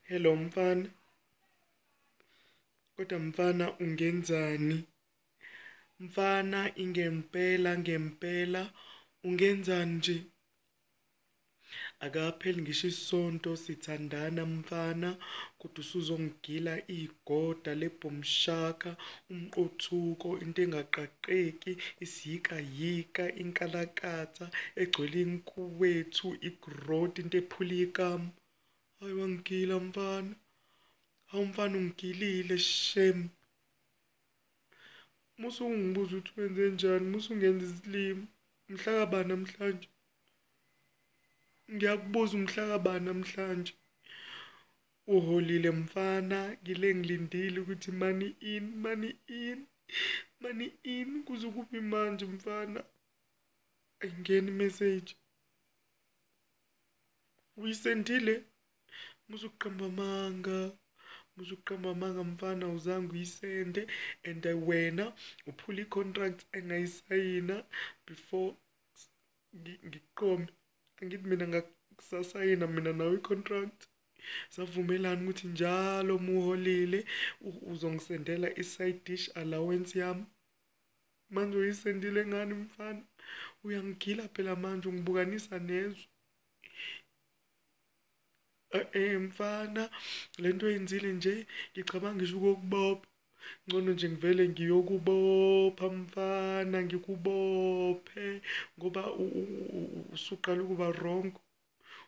Hello mfana, kodwa mfana ungenzani? Mfana ingempela ngempela ungenzani nje? Akapheli ngisho isonto sithandana mfana, kodwa usuzongigila igoda lebhomshaka, umqothuko, into engaqaqeki, isiyikayika, inkalakatha egcwele inkuwethu, igroti, into ephula ikamu. Hayi wangigila mfana, hawu mfana ungigilile shame. Musu ungibuza ukuthi wenze njani, musu ungenza isilima. Mhla kabani namhlanje? Ngiyakubuza umhla kabani namhlanje? Uholile mfana, ngile ngilindile ukuthi money in, money in, money in, kuze kube manje mfana. Ayingeni imessage. Uyisendile? Musuqamba amanga. Musuqamba amanga mfana, awuzange uyisende and wena uphula i-contract engayisayina before ngiqome. Angithi mina ngasasayina mina nawe i-contract. Savumelana ukuthi njalo uma uholile uzongisendela i-side dish allowance yami. Manje uyisendile ngani mfana? Uyangigila phela manje, ungibukanisa nezwe. Mfana, lento oyenzile nje ngicabanga ngisho ukukubopha. Ngcono nje ngivele ngiyokubopha mfana, ngikubophe ngoba usuqala ukuba wrong.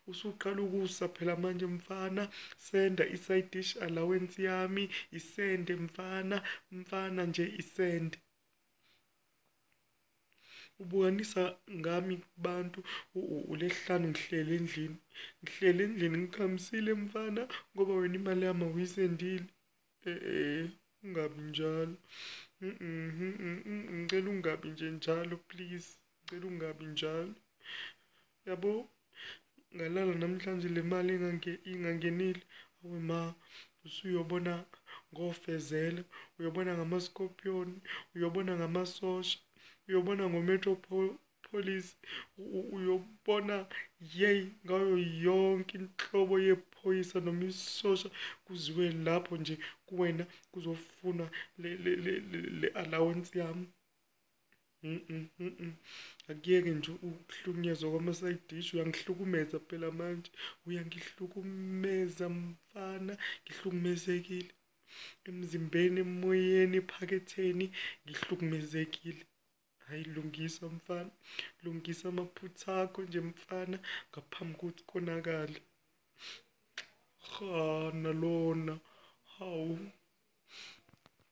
Usuqala ukusa phela manje mfana. Senda i-side dish allowance yami, isende mfana, mfana nje isende. Ubukanisa ngami kubantu, uLesihlanu ngihleli endlini. Ngihleli endlini ngikhamisile mfana ngoba wena imali yami awuyisendile. Ungabi njalo. Ngicela ungabi nje njalo please. Ngicela ungabi njalo. Yabo, ngalala namhlanje le mali ingangenile. Awe ma, usuyobona ngofezela, uyobona ngama-scorpion, uyobona ngamasosha, uyobona ngo-metro police, uyobona yeyi ngayo yonke inhlobo yephoyisa noma isosha, kuziwe lapho nje kuwena kuzofunwa le allowance yami. Akuyeke nje ukuhlukunyezwa kwama-side dish, uyangihlukumeza phela manje, uyangihlukumeza mfana, ngihlukumezekile emzimbeni, emoyeni, ephaketheni, ngihlukumezekile. Hayi lungisa mfana, lungisa amaphutha akho nje mfana ngaphambi kokuthi konakale. Ha nalona, hawu.